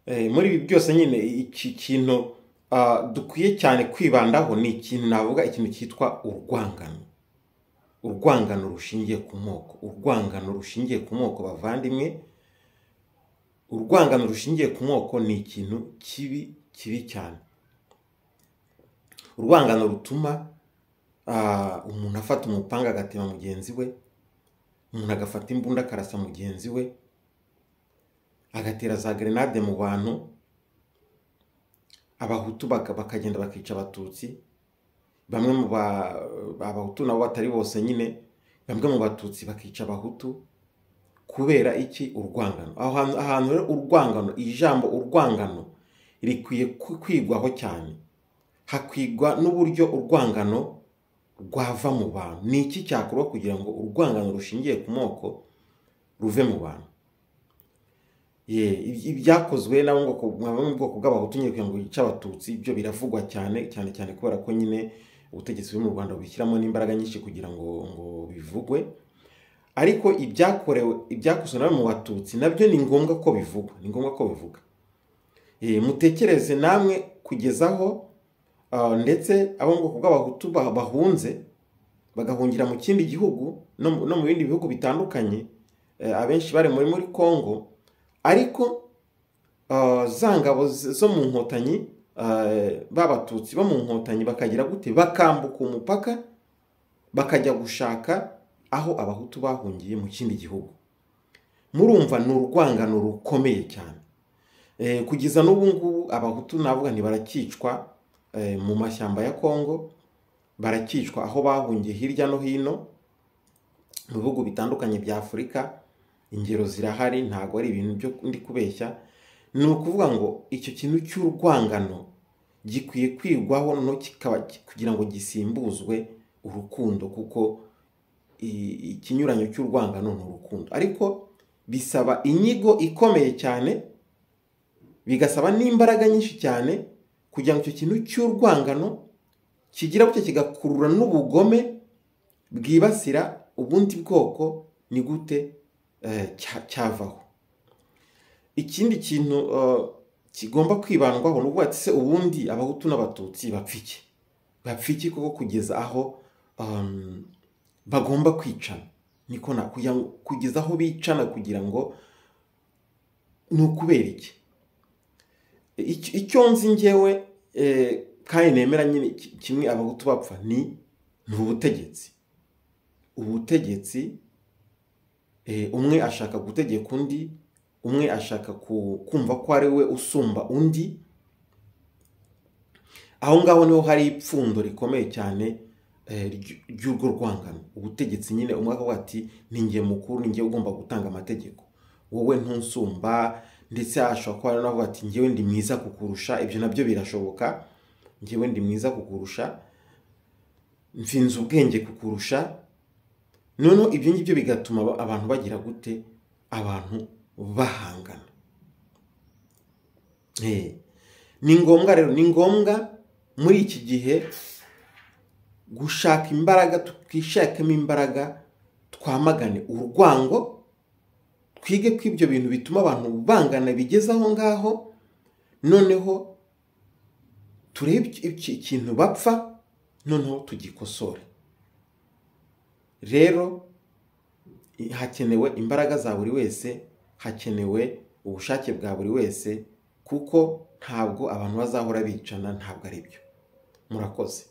Muri ibi byose nyine, iki kintu dukwiye cyane kwibandaho ni ikintu navuga, ikintu cyitwa urwangano, urwangano rushingiye ku moko, urwangano rushingiye ku moko. Bavandimwe, urwangano rushingiye ku moko ni ikintu kibi, kibi cyane. Urwangano rutuma umuntu afata umupanga agatema mugenzi we, umuntu agafata imbunda akarasa mugenzi we, agatera za grenade mu bantu, Abahutu bakagenda bakica Abatutsi, bamwe mu Abahutu nabo batari bose nyine, bamwe mu Batutsi bakica Abahutu. Kubera iki? Urwangano. Aho ahantu rero urwangano, ijambo urwangano rikwiye kwigwaho cyane, hakwigwa n'uburyo urwangano rwava mu bantu. Ni iki cyakorwa kugira ngo urwangano rushingiye ku moko ruve mu bantu? Ibyakozwe nabo ngo mu bwoko bw'Abahutu nyine kugira ngo yice Abatutsi, ibyo biravugwa cyane cyane cyane, kubera ko nyine ubutegetsi buri mu Rwanda bubishyiramo n'imbaraga nyinshi kugira ngo bivugwe. Ariko ibyakozwe nabo mu Batutsi nabyo ni ngombwa ko bivugwa, ni ngombwa ko bivuga. Mutekereze namwe kugezaho ndetse abo mu bwoko bw'Abahutu bahunze bagahungira mu kindi gihugu no mu bindi bihugu bitandukanye, abenshi bari muri Congo, ariko za ngabo zo mu Nkotanyi, b'Abatutsi bo mu Nkotanyi bakagira gute? Bakambuka umupaka bakajya gushaka aho Abahutu bahungiye mu kindi gihugu. Murumva ni urwangano rukomeye cyane. Kugeza n'ubu ngubu Abahutu navuga ntibarakicwa mu mashyamba ya Congo, barakicwa aho bahungiye hirya no hino mu bihugu bitandukanye bya Afurika. Ingero zirahari, ntabwo ari ibintu byo ndi kubeshya. Ni ukuvuga ngo icyo kintu cy'urwangano gikwiye kwigwaho no kikaba kugira ngo gisimbuzwe urukundo, kuko ikinyuranyo cy'urwangano ni urukundo. Ariko bisaba inyigo ikomeye cyane, bigasaba n'imbaraga nyinshi cyane kugira ngo icyo kintu cy'urwangano kigira gutya kigakurura n'ubugome bwibasira ubundi bwoko, ni gute cyavaho. Ikindi kintu kigomba kwibandwaho ni ukuvuga ati se ubundi Abahutu n'Abatutsi bapfa iki? Bapfa iki koko kugeza aho bagomba kwicana? Niko na kugira ngo, kugeza aho bicana kugira ngo ni ukubera iki? Icyo nzi njyewe, kandi nemera nyine, kimwe Abahutu bapfa ni ubutegetsi. Ubutegetsi, umwe ashaka gutegeka undi, umwe ashaka kumva ko ari we usumba undi. Aho ngaho niho hari ipfundo rikomeye cyane ry'urwo rwangano. Ubutegetsi nyine, umwe akavuga ati ni njye mukuru, ni njye ugomba gutanga amategeko, wowe ntunsumba. Ndetse ashobora kuba navuga ati njyewe ndi mwiza kukurusha, ibyo nabyo birashoboka, njyewe ndi mwiza kukurusha, mfinze ubwenge kukurusha. Noneho ibyo ngibyo bigatuma abantu bagira gute? Abantu bahangana. Ni ngombwa rero, ni ngombwa muri iki gihe gushaka imbaraga, tukishakamo imbaraga, twamagane urwango, twige ko ibyo bintu bituma abantu bangana bigeze aho ngaho, noneho turebe ikintu bapfa, noneho tugikosore. Rero hakenewe imbaraga za buri wese, hakenewe ubushake bwa buri wese, kuko ntabwo abantu bazahora bicana, ntabwo ari byo. Murakoze.